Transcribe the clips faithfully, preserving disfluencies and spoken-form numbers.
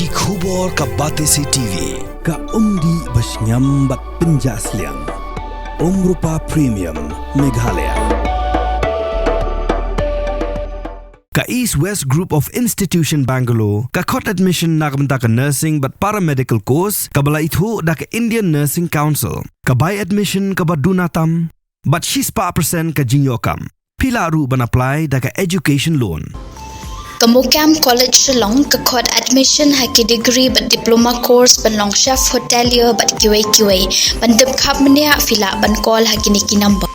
Ki khubor ka Batesi T V, ka umdih ba shngiam bad pynjah sliang. Umrupa Premium, Meghalaya. Ka East West Group of Institution Bangalore, ka khot admission na ka bynta ka nursing bad paramedical course, kaba la ithuh da ka Indian Nursing Council, ka bai admission kaba duna tam, bad shispah percent ka jingïoh kam. Phi lah ruh ban apply da ka education loan. Ka MOKAM College Shillong ka khot admission ha ki degree bad diploma course ban long chef hotelier bad kiwei kiwei. Ban tip khapbniah phi lah ban call ha kine ki number.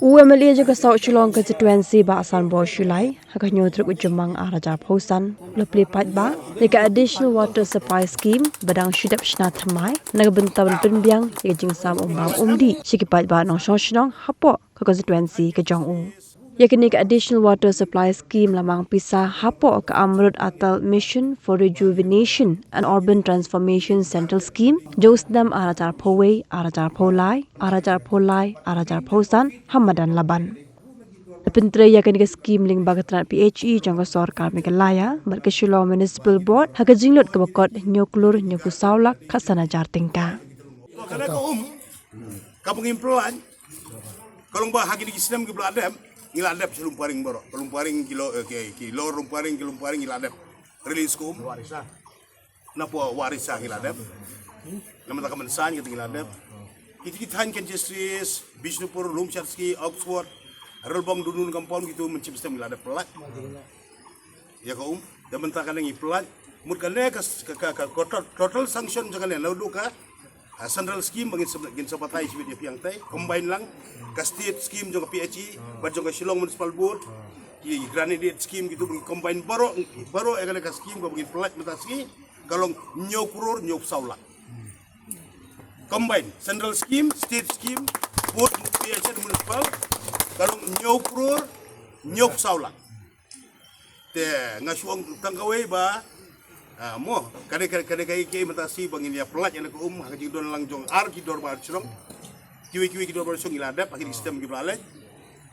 U M L A jong ka South Shillong Constituency Bah Sanbor Shullai ha ka hynñiew tarik u Jymmang ar hajar arphew san u la plie paidbah ïa ka Additional Water Supply Scheme ba dang shu dep shna thymmai na ka bynta ban pynbiang ïa ka jingsam umbam umdih sha ki paidbah nongshong shnong hapoh ka constituency ka jong u. Ïa kane ka Additional Water Supply Scheme la mang pisa hapoh ka Amrut Atal Mission for Rejuvenation and Urban Transformation Central Scheme jong u snem ar hajar arphew wei, ar hajar arphew lai, ar hajar arphew lai, ar hajar arphew san ha madan Laban. La pyntrei ïa kane ka scheme lyngba ka tnat P H E jong ka sorkar Meghalaya bad ka Shillong Municipal Board ha ka jinglut kaba kot hynñiew klur hynñiewphew saw lak khatsan hajar tyngka. Kane ka um kaba ngim pynlait ka long ba ha kine ki snem kiba la dep ngi la dep sha Lumparing baroh, ka Lumparing ki Lower, eh, ki, ki Lower Lumparing, ki Lumparing ngi la dep release ka um. Na pdeng Warisa ngi la dep. Na mynta ka Mynsain kata ngi la dep. Kiti ki thaiñ Kensasseries, Bishnupur, Lumshadski, Oxford, Relbong, Doonun Compound, kitu mynshem stem ngi la dep pynlait ïa ka um. Da mynta kane ngi pynlait, mut kane ka, ka, ka, ka total, total sanction jong kane naduh ka, ah, central scheme ba ngin sa, ngin sa batai shibit ïa phi hangtai, combine lang ka state scheme jong ka P H E bad jong ka Shillong Municipal Board, ki grant aid scheme kitu ba ngi combine baroh, baroh ïa kane ka scheme kaba ngin pynlait mynta sngi ka long hynñiew klur hynñiewphew saw lak. Combine, central scheme, state scheme, both P H E and municipal, ka long hynñiew klur hynñiewphew saw lak. Te nga shu ong tang kawei ba, ah, mo, kane, kane, kane, kane, kane, mynta sngi ba ngin ïa pynlait ïa ka um ha ka jingdon lang jong ar ki dorbar shnong. Kiwei kiwei ki dorbar shnong ngi la dep ha ki stem kiba la leit.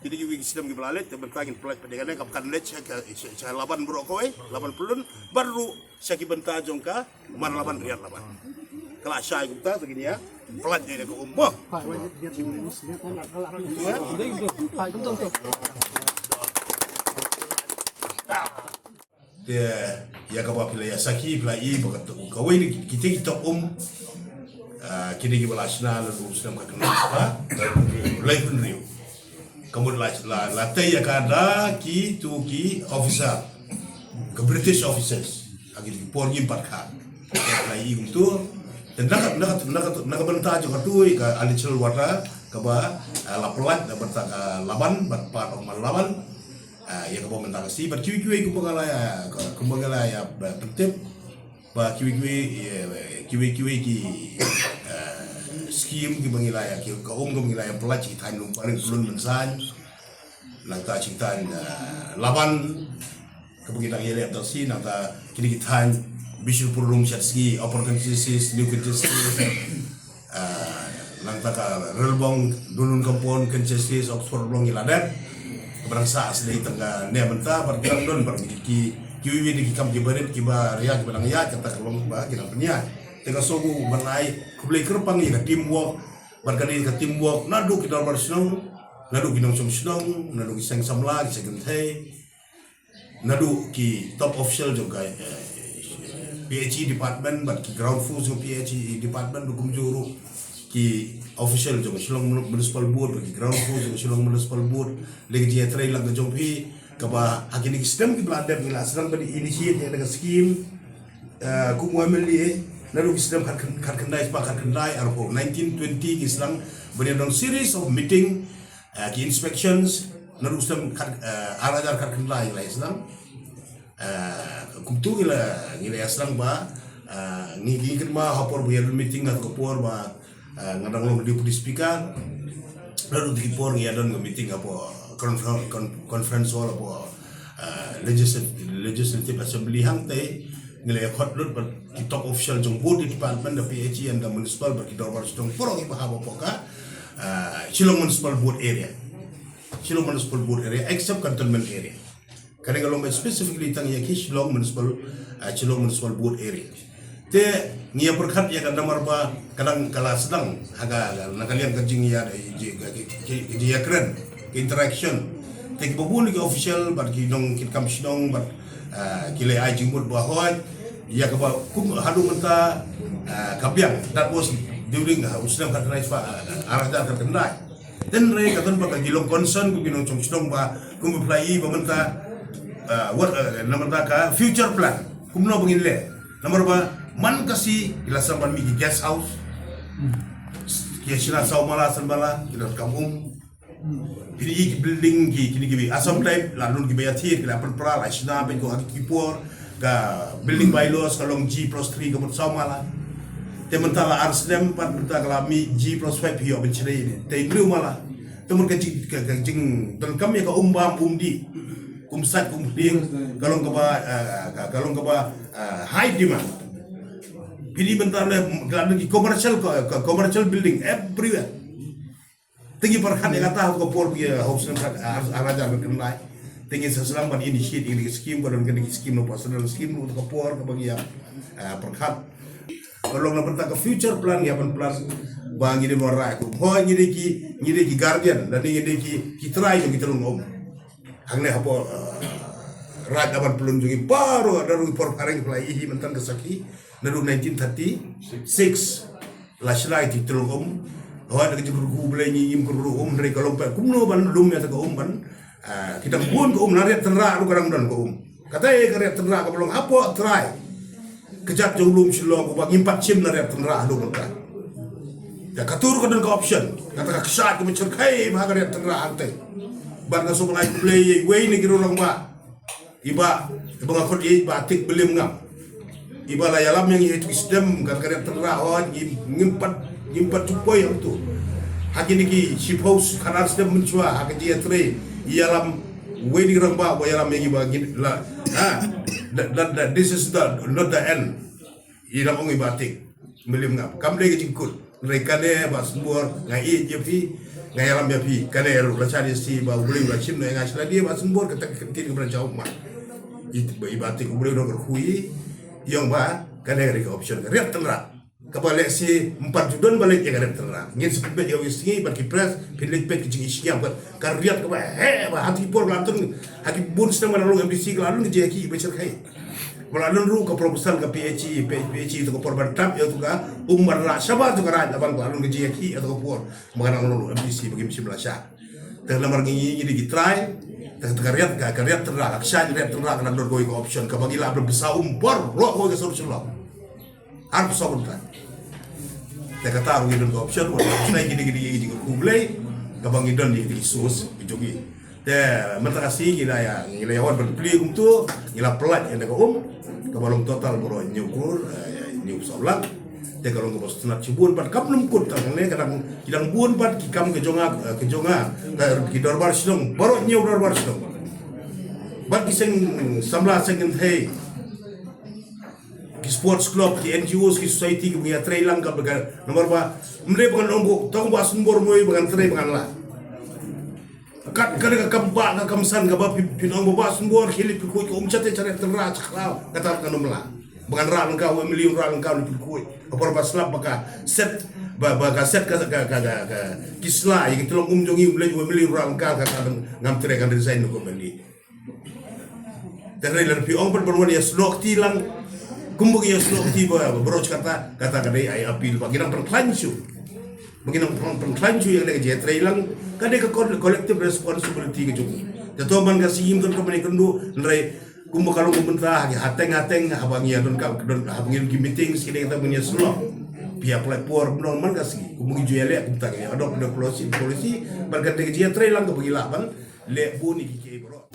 Kine kiwei ki stem kiba la leit, te mynta ngin pynlait pat ïa kane, kam, kan leit sha ka, sha, sha Laban baroh kawei, Laban Pyllun, bad ruh sha ki bynta jong ka Marlaban, Riat Laban. Ka la shai kumta, te ngin ïa pynlait ïa ka um mo. Te ïa kaba phi la ïa sakhi, phi la i ba ka, kawei na kita ki top um, ah, kine kiba la shna naduh u snem khatkhyndai spah laiphew hynriew. Ka mut la, la, la tei ïa ka da kitu ki officer, ka British officers, ha kito ki por ngim pat kha. Phi la i kumtu. Te na ka, na ka, na ka, na ka bynta jong katu ka Additional Water kaba, ah, la pynlait na bynta ka Laban bad part of Marlaban. Ah, ïa kaba mynta ka sngi bad kiwei kiwei kumba nga la ïa, kumba nga la ïa, ah, pyntip ba kiwei kiwei, eh, kiwei kiwei ki, eh, scheme kiba ngi la ïa, ki, ka um kaba ngi la ïa pynlait sha ki thaiñ Lumparing, Pyllun, Mynsain, nangta sha ki thaiñ, eh, Laban kaba ngi dang ïaleh da shi, nangta kine ki thaiñ Bishnupur, Lumshadski, Upper Kensasseries, New Kensasseries, ah, nangta ka Relbong, Doonun Compound, Kensasseries, Oxford, Relbong ngi la dep. Kaba dang sah sdei tang kane mynta, bad ki dang don bad ki, ki, kiwei kiwei de ki kam kiba rit, kiba ria, kiba dang ïaid, kata ka long ba ki dang pynïaid. Te nga sngew ban ai khublei kyrpang ïa ka teamwork, bad kane ka teamwork naduh ki dorbar shnong, naduh ki nongshong shnong, naduh ki seng samla, ki seng kynthei, naduh ki top official jong ka, eh, P H E department bad ki ground force jong P H E department, bad kumjuh ruh ki official jong Shillong Municipal Board bad ki ground force jong Shillong Municipal Board. Lei ka jingïatreilang ka jong phi kaba ha kine ki snem kiba la dep ngi la sdang ban initiate ïa ka scheme, eh, kum u M L A naduh ki snem khat khyn-, khatkhyndai spah khatkhyndai, arphew, nineteen twenty ki sdang ban ïa don series of meeting, eh, ki inspections, naduh snem khat, eh, ar hajar khatkhyndai ngi la ïa sdang. Eh, kumtu ngi la, ngi la ïa sdang ba, eh, ngi, ngi kynmaw ha por ba ïa don meeting ha ka por ba, eh, nga dang long deputy speaker. Naduh kito ki por ngi ïa don ka meeting hapoh confer-, con-, conference hall hapoh, eh, legislat-, legislative assembly hangtei. Ngi la ïa khot lut bad ki top official jong both department, da P H E and da municipal, bad ki dorbar shnong baroh kiba hap hapoh ka, ah, Shillong Municipal Board area. Shillong Municipal Board area, except cantonment area. Kane ka long ba specifically tang ïa ki Shillong Municipal, ah, Shillong Municipal Board area. Te ngi ïa pyrkhat ïa ka namar ba ka dang ka la sdang ha ka, na ka liang ka jingïa, ka jingïakren, ka interaction. Te kiba bun ki official bad ki nongkitkam shnong bad, ah, ki la ai jingmut ba hooid ïa kaba kum haduh mynta, ah, ka biang. That was during, ah, u snem khatkhyndai spah, ah, arhajar khatkhyndai. Hynrei ka don ba ka ki long concern kum ki nongshong shnong ba kumba phi la ïohi ba mynta, ah, wat, ah, namar ba ka future plan kumno ba ngin leh. Namar ba man ka sngi ki la sdang ban mih ki guest house, ki shna saw mala san mala, ki donkam um. Phi ïohi ki building ki, kine ki Assam type, la don kiba ïathir, ki la pynpra, la shna pynkuh ha ki por. Ka building bylaws ka long G plus three ka mut saw mala. Te mynta la ar snem pat mynta ka la mih G plus five, phi ïoh ban shna ïa ine. Te hynriew mala. Te mut ka jing, ka, ka jingdonkam ïa ka um bam um dih, kum sait kum hlieng, ka long kaba, eh, ka, ka long kaba, eh, high demand. Phi ïohi mynta la, la don ki commercial, ka, ka commercial building everywhere. Te ngi pyrkhat ïa kata ha ka por ba ngi hop snem khat, ah, arhajar khatkhyndai. Te ngi sa sdang ban initiate ïa kine ki scheme, ba don kine ki scheme, national scheme, ha ka por kaba ngi ïa, ah, pyrkhat. Ka long na bynta ka future plan, ngi ïa ban plan ba ngi dei ban rah kum. Hooid ngi dei ki, ngi dei ki guardian, lane ngi dei ki, ki trai jong ki tnat um. Hangne hapoh, ah, Raid Laban Pyllun jong ngi baroh, naduh ki por phareng phi la ïohi mynta ka sakhi, naduh nineteen thirty-six. La shna ïa ki tyllong um. Hooid, da ka jingkyrkhu U Blei ngi ngim kyrkhu um, hynrei ka long pat kumno ban lum ïa ka um ban, ah, ki dang bun ka um, na Riat Tynrah ruh ka dang don ka um. Kata ïa ka Riat Tynrah kaba long hapoh trai. Ka jait jong lum Shillong uba ngim pat shim na Riat Tynrah haduh mynta. Ïa ka tur ka don ka option. Kata ka kshaid kaba shyrkhei bha ka Riat Tynrah hangtei. Bad nga sngewbha ai khublei ïa iwei na ki rangbah. I Bah, i Bah nga khot ïa i Bah Tik Blim Ngam. I Bah la ïalam ïa ngi ha itu ki snem, ka, ka Riat Tynrah, oh, ngim, ngim pat, ngim pat ju poi hangtu. Ha kine ki shiphew khatar snem mynshuwa, ha ka jingïatrei, i ïalam, wei dei rangbah ba ïalam ïa ngi ba ngin la, ha, that, that, that, this is the, not the end. I dang ong i Bah Tik Blim Ngam, kam dei ka jingkut. Hynrei kane Bah Sembor, nga ïeit ïa phi, nga ïalam ïa phi. Kane ruh la shah ïa shi ba U Blei u la shim noh ïa nga sha lade Bah Sembor, kata ka ktien kaba la jia u ma. I, i Bah Tik U Blei u don kyrkhu ïa i, i ong ba kane ka dei ka option ka Riat Tynrah. Kaba lehse ym pat ju don ba leit ïa ka Riat Tynrah. Ngin sa pynbeit ïa u ïa sngi bad ki press, phin leit peit ka jingisngiaw ka, ka Riat kaba heh bha, ha ki por ba la don, ha ki bun snem ba la long M D C ka la don ka jingïakhih ba shyrkhei. Ba la don ruh ka proposal ka P H E, P H E ïa ka por ban tap ïa ka um ban rah shabar jong ka Raid Laban, ka la don ka jingïakhih ïa ka por ba ka dang long M D C ba kim shym la shah. Te namar ngi, ngi, ngi dei ki trai, te, te ka Riat, ka, ka Riat Tynrah, ka kshaid Riat Tynrah ka la don kawei ka option kaba ngi lah ban pynsaw um baroh kawei ka sor Shillong. Arphew saw ngut. Te kata ruh ngi don ka option, wat ngi kine kine ki jingkyrkhu Blei, kaba ngi don ïa ki source ki jong ngi. Te mynta ka sngi ngi la ïa, ngi la ïa wan ban plie kumto, ngi la pynlait ïa ka um, kaba long total baroh hynñiew klur, eh, hynñiew saw lak. Te ka long kaba sngewtynnat shibun bad kam lum kut tang ne, ka dang, ki dang bun bad ki kam ka jong nga, eh, ka jong nga, ka, ki dorbar shnong, baroh hynñiew dorbar shnong. Bad ki seng samla seng kynthei. Ki sports club, ki N G Os, ki society, kiba ngi ïatrei lang kaba ka, namar ba, ym dei ba ngan ong ba, tang Bah Sembor mo ba ngan trei ba ngan lah. Kat, kat ka kam ba, ka kam san kaba phi, phin ong ba Bah Sembor, khie leit pyrkhuid ka um sha te sha Riat Tynrah sha khlaw, kata kan ym lah. Ba ngan rah lyngkha u M L A, rah lyngkha u leit pyrkhuid. Ka por ba slap ba ka set, ba, ba ka set ka, ka, ka, ka, ka, ki sla, ïa ki tyllong um jong ngi, u leit u M L A rah lyngkha, kata ngam trei, kan resign na ka M L A. Te hynrei lada phi ong pat ban wan ïasnoh kti lang, kumba ngi ïasnoh kti ba, ba baroh kata, kata ka dei ai appeal ba ngi nang pynkhlaiñ shuh. Ba ngi nang pyn-, pynkhlaiñ shuh ïa kane ka jingïatrei lang, ka dei ka col-, collective responsibility ka jong ngi. Te to man ka sngi ym don kaba ïakynduh, hynrei kumba ka long ka bynta ha ki hateng hateng, haba ngi ïa don ka, don, haba ngi don ki meeting, sngi kata ba ngi ïasnoh. Phi apply por, ym don man ka sngi, kumba ngi ju ïaleh kumta, ngi adopt the policy, policy, bad ka dei ka jingïatrei lang kaba ngi lah ban leh bun ïa ki kiei baroh.